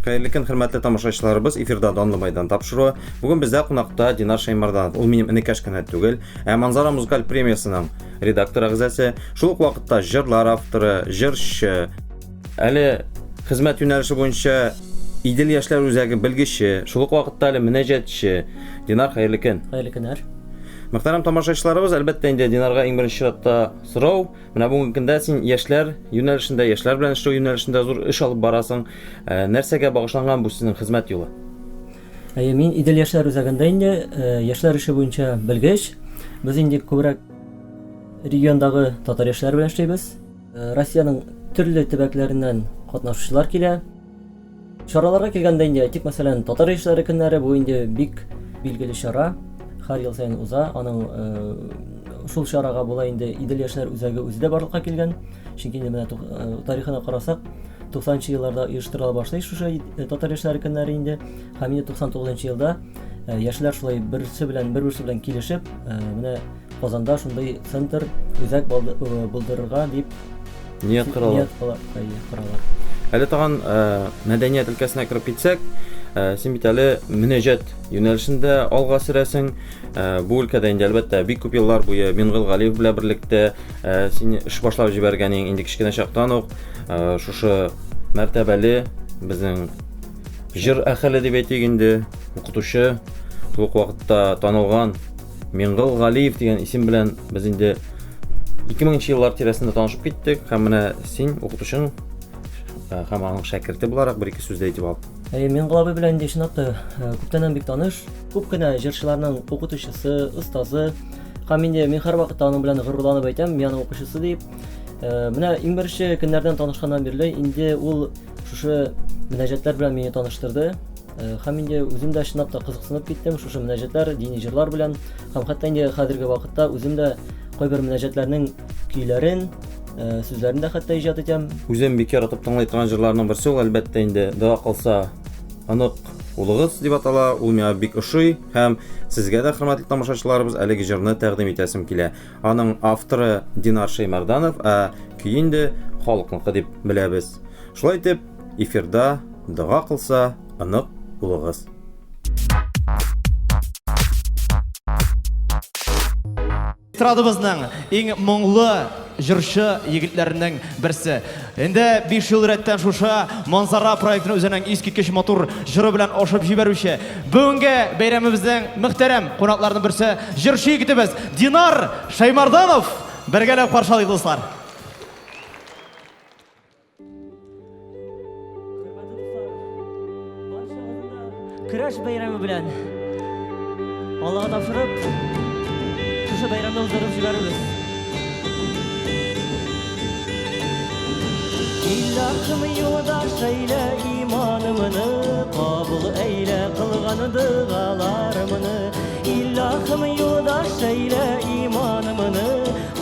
Хәерле көн, хөрмәтле тамашачыларыбыз. Эфирда Данлы Майдан тапшыруы. Бүген бездә кунакта Динар Шәймарданов. Ул минем энекәш кенә түгел, ә Манзара музыкаль премиясенең редактор әгъзасы, шул ук вакытта җырлар авторы, җырчы. Әле хезмәт юнәлеше буенча Идел яшьләр үзәге белгече, шул ук вакытта әле мөнәҗәтче. Динар, хәерле көн. Хәерле көннәр. Мөхтәрәм тамашачыларыбыз, әлбәттә инде Динарга иң беренче чиратта сорау. Менә бүгенге көндә син яшьләр юнәлешендә, яшьләр белән эшләү юнәлешендә зур эш алып барасың. Э, нәрсәгә багышланган бу сезнең хезмәт юлы? Әйе, мин Идел яшьләр үзәгендә инде э, яшьләр эше буенча белгеч. Без инде күбрәк региондагы татар яшьләре белән эшлибез. Э, Россиянең төрле төбәкләреннән катнашучылар килә. Чараларга килгәндә инде әйтик, мәсәлән, татар яшьләре көннәре бу инде бик билгеле чара. Һәр ел саен уза. Аның э, шул чарага була инде Идел яшьләр үзәге үзе дә барлыкка килгән. Чөнки инде менә э, тарихына карасак, 90 елларда оештырыла башлый шушы э, татар яшьләре көннәре инде. Һәм инде 99 елда яшьләр шулай берсе белән бер-берсе белән килешеп, менә Казанда шундый центр, үзәк булдырырга дип Ният коралар. Ният коралар. Әле тагын э, мәдәният өлкәсенә кереп китсәк, э, син бит әле мөнәҗәт юнәлешендә алга сөрәсең. Э, бу өлкәдә инде әлбәттә бик күп еллар буе Мингыл Галиев белән берлектә син эш башлап җибәргәнең инде кечкенә чактан ук шушы мәртәбәле безнең җыр әһеле дип әйтик инде, укытучы, шул ук вакытта танылган Миңгыл Галиев дигән исем белән без инде 2000 еллар тирәсендә танышып киттек һәм менә син укытучың э, һәм аның шәкерте буларак бер ике сүз дә әйтеп ал. Әйе, Миңгыл абый белән инде чынлап та э, күптәннән бик таныш. Күп кенә җырчыларның укытучысы, остазы. Һәм инде мин һәрвакытта аның белән горурланып әйтәм, мин аның укучысы дип. Э, менә иң беренче көннәрдән танышканнан бирле инде ул шушы мөнәҗәтләр белән мине таныштырды. Э, һәм инде үзем дә чынлап та кызыксынып киттем шушы мөнәҗәтләр, дини җырлар белән. Һәм хәтта инде хәзерге вакытта үзем дә кайбер мөнәҗәтләрнең көйләрен, э, сүзләрен дә хәтта иҗат итәм. Үзем бик яратып тыңлый торган җырларның берсе ул, әлбәттә инде, дога кылса, онык улыгыз дип атала. Ул миңа бик ошый һәм сезгә дә, хөрмәтле тамашачыларыбыз, әлеге җырны тәкъдим итәсем килә. Аның авторы Динар Шәймәрданов, ә көе инде халыкныкы дип беләбез. Шулай итеп, эфирда дога кылса, онык улыгыз. Эстрадабызның иң моңлы җырчы егетләренең берсе. Инде 5 ел рәттән шушы Манзара проектын үзенең искиткеч матур җыры белән ашып җибәрүче, бүгенге бәйрәмебезнең мөхтәрәм кунакларының берсе, җырчы егетебез Динар Шәймарданов. Бергәләп каршы алыйк, дуслар. Көрәш бәйрәме белән Аллага тапшырып, шушы бәйрәмне уздырып җибәрербез. Илаһым юлдаш әйлә иманымны, кабул әйлә кылган догаларымны. Илаһым юлдаш әйлә иманымны,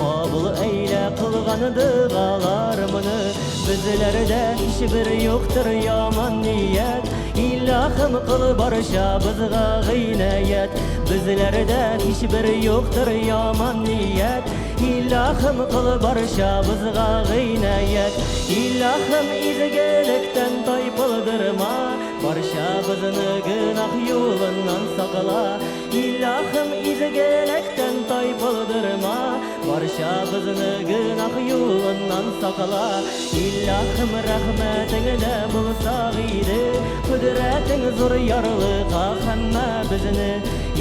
Кабул әйлә кылган догаларымны, Безләрдә һичбер юктыр яман ният, Илаһым кыл барчабызга гыйнаять. Безләрдә һичбер юктыр яман ният, Илаһым кыл барчабызга гыйнаять. Илаһым изгелектән тайпылдырма, Барчабызны гөнаһ юлыннан сакла. Илаһым изгелектән тайпылдырма, Барчабызны гөнаһ юлыннан сакла. Илаһым рәхмәтеңдә булсак иде, Кодрәтең зур ярлыка һәммәбезне.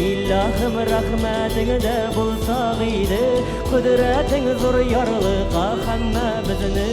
Илаһым рәхмәтеңдә булсак иде, Кодрәтең зур ярлыка һәммәбезне.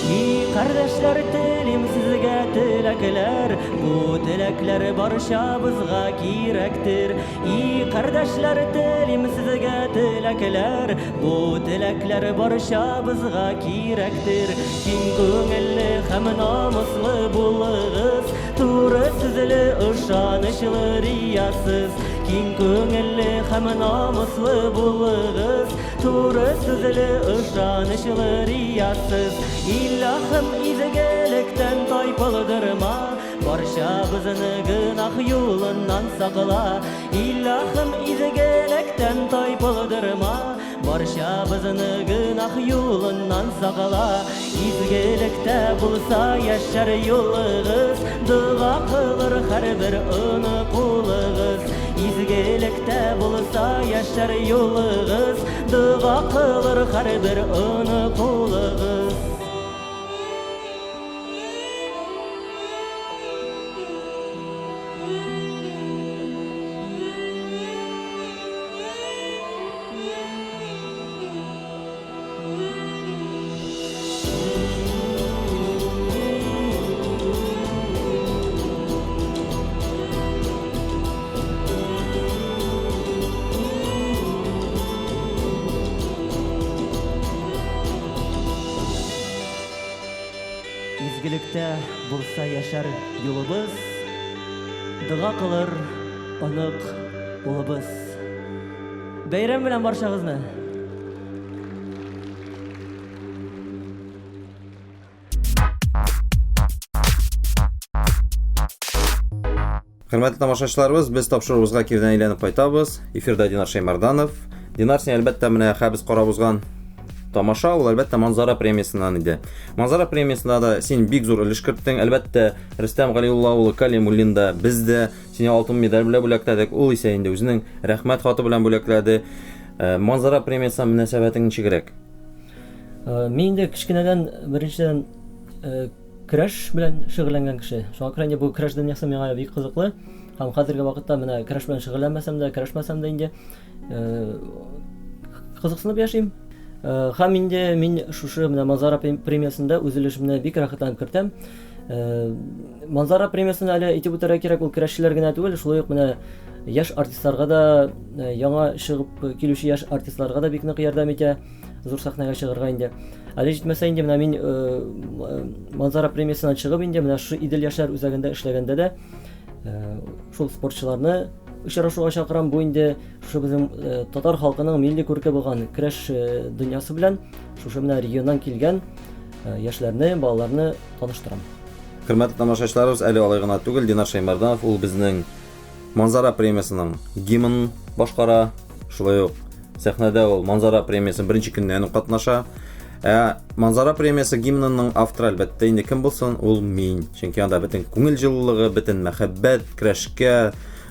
И кардәшләр, телим сезгә теләкләр, бу теләкләр барчабызга кирәктер. И кардәшләр, телим сезгә теләкләр, бу теләкләр барчабызга кирәктер. Киң күңелле һәм намуслы булыгыз, Туры сүзле, ышанычлы, риясыз, Киң күңелле һәм намуслы булыгыз. Туры сүзле, ышанычлы, риясыз. Илаһым, изгелектән тайпылдырма, Барчабызны гөнаһ юлыннан сакла, Илаһым, изгелектән тайпылдырма. Барчабызны гөнаһ юлыннан сакла, Изгелектә булса яшәр юлыгыз, Дога кылыр һәрбер онык улыгыз. Изгелектә булса яшәр юлыгыз, Дога кылыр һәрбер онык улыгыз. Изгелектә булса яшәр юлыбыз, Дога кылыр онык улыбыз. Бәйрәм белән барчагызны! Хөрмәтле тамашачыларыбыз, без тапшыруыбызга кирдән әйләнеп кайтабыз. Эфирда Динар Шәймәрданов. Динар, син әлбәттә менә хәбез карап узган тамаша, ул әлбәттә Манзара премиясеннән иде. Манзара премиясендә дә син бик зур өлеш керттең. Әлбәттә, Рөстәм Галиулла улы Калимуллин да, без дә сине алтын медаль белән бүләкләдек. Ул исә инде үзенең рәхмәт хаты белән бүләкләде. Э, Манзара премиясенә мөнәсәбәтең ничегрәк? Э, мин инде кечкенәдән беренчедән э, көрәш белән шөгыльләнгән кеше. Шуңа күрә инде бу көрәш дөньясы миңа бик кызыклы. Һәм хәзерге вакытта менә көрәш белән шөгыльләнмәсәм дә, көрәшмәсәм дә инде э, кызыксынып яшим. Э, һәм инде мин шушы менә Манзара премиясендә үз өлешемне бик рәхәтләнеп кертәм. Э, Манзара премиясен әле әйтеп үтәргә кирәк, ул көрәшчеләр генә түгел, шулай ук менә яшь артистларга да, яңа чыгып килүче яшь артистларга да бик нык ярдәм итә зур сәхнәгә чыгарга инде. Әле җитмәсә инде менә мин э, Манзара премиясеннән чыгып инде менә шушы Идел яшьләр үзәгендә эшләгәндә дә э, шул спортчыларны очрашуга чакырам. Бу инде шушы безнең э, татар халкының милли күрке булган көрәш дөньясы белән шушы менә регионнан килгән яшьләрне, балаларны таныштырам. Хөрмәтле тамашачыларыбыз, әле алай гына түгел, Динар Шәймәрданов ул безнең Манзара премиясының гимнын башкара. Шулай ук сәхнәдә ул Манзара премиясен беренче көннән үк катнаша. Ә Манзара премиясе гимнының авторы әлбәттә инде кем булсын, ул мин. Чөнки анда бөтен күңел җылылыгы, бөтен мәхәббәт, көрәшкә,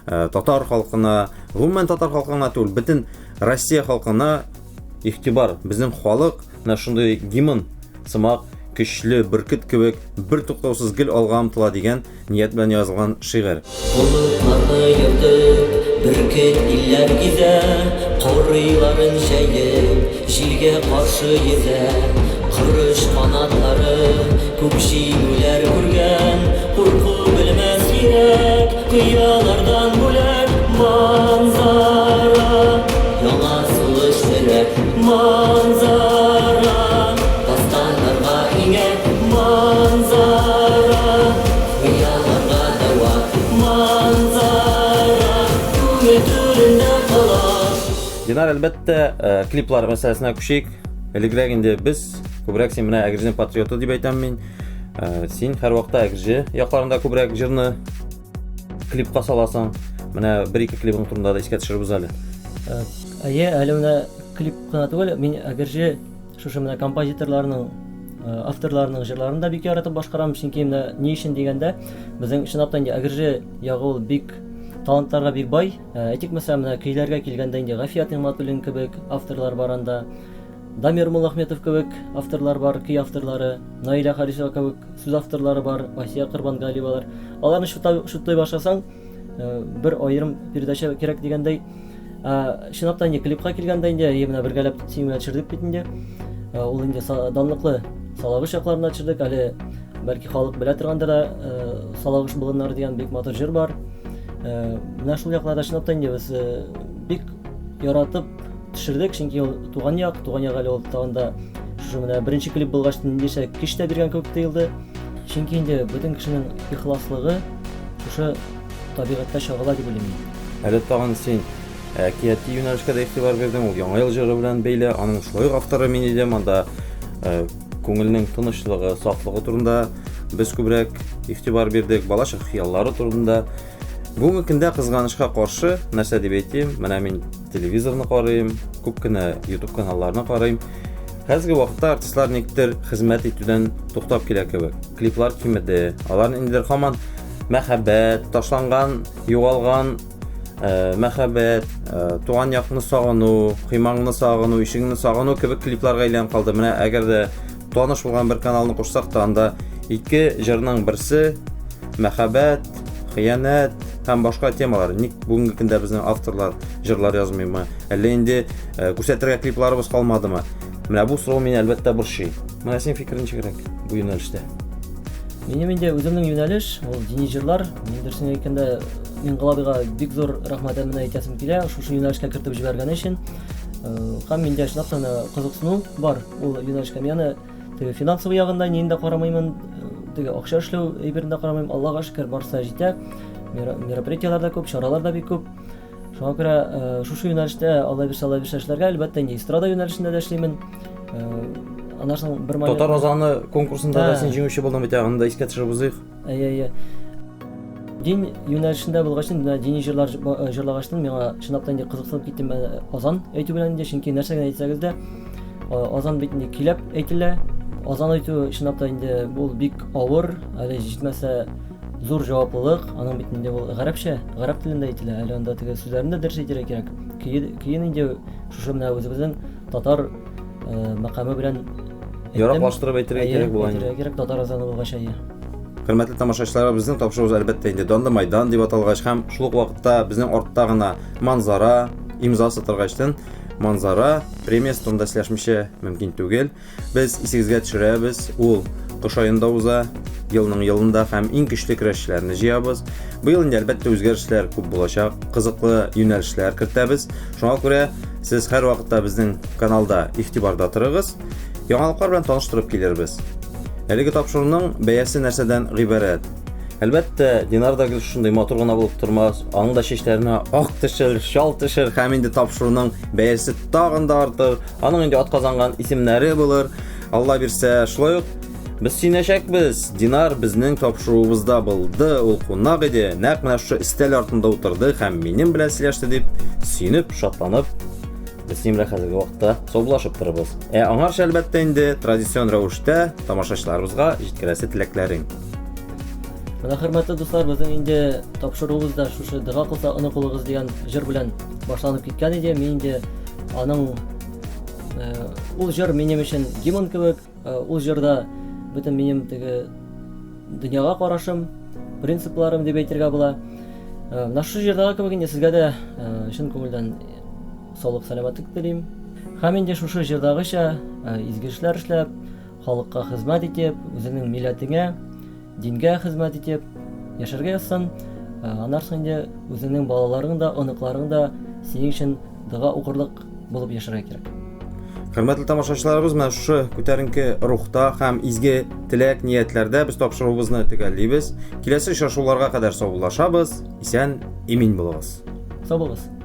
э, татар халкына, гомумән татар халкына түгел, бөтен Россия халкына игътибар. Безнең халык менә шундый гимн сымак көчле бөркет кебек бер туктаусыз гел алга омтыла дигән ният белән язылган шигырь. Болытларны ертып, бөркет илләр гизә, Курыйларын җәеп, җилгә каршы йөзә. Корыч канатлары күп җиңүләр күргән, Курку белмәс йөрәк, кыялардан бүләк. Манзара, яңа сулыш өрә. Манзара, дастаннарга иңә. Манзара, хыялларга дәва. Манзара, күңел түрендә кала. Динар, әлбәттә, э, клиплар мәсьәләсенә күчик. Элегрәк инде без күбрәк син менә Әгерҗенең патриоты дип әйтәм мин. Э, син һәрвакытта Әгерҗе якларында күбрәк җырны клипка саласың. Менә бер-ике клибың турында да искә төшереп уз әле. Э, әйе, әле менә клип кына түгел, мин Әгерҗе Шушы менә композиторларның, э, авторларның җырларын да бик яратып башкарам, чөнки менә ни өчен дигәндә, безнең чынлап та инде Әгерҗе ягы ул бик талантларга бик бай. Э, әйтик, мәсәлән, менә көйләргә килгәндә инде Гафият Нигъмәтуллин кебек авторлар бар анда, Дамир Муллахметов кебек авторлар бар, көй авторлары, Наилә Харисова кебек сүз авторлары бар, Асия Корбангалиевалар. Аларны шутлый башласаң, Э, бер аерым передача кирәк дигәндәй ә, чынлап та инде клипка килгәндә инде әйе менә бергәләп синең белән төшердек бит инде э, ул инде данлыклы салагыш якларына төшердек әле бәлки халык белә торгандыр да э, салагыш болыннары дигән бик матур җыр бар менә шул якларда чынлап та инде без бик яратып төшердек чөнки ул туган як туган як әле ул тагын да шушы менә беренче клип булгач ниндичә көч тә биргән кебек тоелды чөнки инде бөтен кешенең ихласлыгы Шушы табигатьтә чагыла дип уйлыйм мин. Әле тагын син әкияти юнәлешкә дә игътибар бирдең, ул Яңа ел җыры белән бәйле, аның шулай ук авторы мин идем, анда э, күңелнең тынычлыгы, сафлыгы турында без күбрәк игътибар бирдек, балачак хыяллары турында. Бүгенге көндә кызганычка каршы, нәрсә дип әйтим, менә мин телевизорны карыйм, күп кенә YouTube каналларны карыйм. Хәзерге вакытта артистлар никтер хезмәт итүдән туктап килә кебек. Клиплар кимеде. Алар ниндидер һаман мәхәббәт, ташланган, югалган э, мәхәббәт, э, туган якны сагыну, коймаңны сагыну, ишегеңне сагыну кебек клипларга әйләнеп калды. Менә әгәр дә таныш булган бер каналны кушсак та, анда ике җырның берсе мәхәббәт, хыянәт һәм башка темалар. Ник бүгенге көндә безнең авторлар җырлар язмыймы? Әллә инде э, күрсәтергә клипларыбыз калмадымы? Менә бу сорау мине әлбәттә борчый. Менә синең фикерең ничегрәк бу юнәлештә? Минем инде үземнең юнәлеш, ул дини җырлар. Мин дөресен әйткәндә, Миңгол абыйга бик зур рәхмәтемне әйтәсем килә, шушы юнәлешкә кертеп җибәргәне өчен. Э, һәм миндә чынлап та кызыксыну бар ул юнәлешкә. Мин аны теге финансовый ягында нин дә карамыймын, э, теге акча эшләү әйберен дә карамыйм. Аллага шөкер, барысы да җитә. Мероприятиеләр дә күп, чаралар да бик күп. Шуңа күрә э, шушы юнәлештә Алла бирсә, Алла бирсә эшләргә, әлбәттә, инде эстрада юнәлешендә дә эшлимен. Э, аннан соң бер момент Татар азаны конкурсында да син җиңүче булдың бит, аны да искә төшереп узыйк. Әйе, әйе. Дин юнәлешендә булгач, менә дини җырлар э, җырлагачтын миңа чынлап та инде кызыксынып киттем азан әйтү белән инде, чөнки нәрсә генә әйтсәгез дә, азан бит инде көйләп әйтелә. Азан әйтү чынлап та инде ул бик авыр, әле җитмәсә Зур җаваплылык, аның бит инде ул гарәпчә, гарәп телендә әйтелә, әле анда теге сүзләрне дә дөрес әйтергә кирәк. Көе, көен инде шушы менә үзебезнең татар э, мәкаме белән Яраклаштырып әйтергә кирәк була инде. Әйтергә кирәк татар азаны булгач, әйе. Хөрмәтле тамашачылар, безнең тапшыруыбыз әлбәттә инде Данлы Майдан дип аталгач һәм шул ук вакытта безнең артта гына Манзара имзасы торгачтын Манзара премиясе турында сөйләшмичә мөмкин түгел. Без исегезгә төшерәбез, ул кыш аенда уза, елның елында һәм иң көчле көрәшчеләрне җыябыз. Быел инде әлбәттә үзгәрешләр күп булачак, кызыклы юнәлешләр кертәбез. Шуңа күрә сез һәрвакытта безнең каналда игътибарда торыгыз. Яңалыклар белән таныштырып килербез. Әлеге тапшыруның бәясе нәрсәдән гыйбарәт? Әлбәттә, Динар да гел шундый матур гына булып тормас, аның да чәчләренә ак төшер, чал төшер һәм инде тапшыруның бәясе тагын да артыр. Аның инде атказанган исемнәре булыр. Алла бирсә, шулай ук без сөенәчәкбез. Динар безнең тапшыруыбызда булды, ул кунак иде, нәкъ менә шушы өстәл артында утырды һәм минем белән сөйләште дип сөенеп, шатланып без синең белән хәзерге вакытта саубуллашып торабыз. Ә аңарчы әлбәттә инде традицион рәвештә тамашачыларыбызга җиткерәсе теләкләрең. Менә хөрмәтле дуслар, безнең инде тапшыруыбыз да шушы дога кылса оны кулыгыз дигән җыр белән башланып киткән иде. Мин инде аның э, ул җыр минем өчен гимн кебек, э, ул җырда бөтен минем теге дөньяга карашым, принципларым дип әйтергә була. Э, менә шушы җырдагы кебек инде сезгә дә чын күңелдән саулык, сәламәтлек телим. Һәм инде шушы җырдагыча изге эшләр эшләп, халыкка хезмәт итеп, үзеңнең милләтеңә, дингә хезмәт итеп яшәргә язсын. Э, аннан соң инде үзеңнең балаларың да, оныкларың да синең өчен дога укырлык булып яшәргә кирәк. Хөрмәтле тамашачыларыбыз, менә шушы күтәренке рухта һәм изге теләк, ниятләрдә без тапшыруыбызны төгәллибез. Киләсе очрашуларга кадәр саубуллашабыз. Исән, имин булыгыз. Сау булыгыз.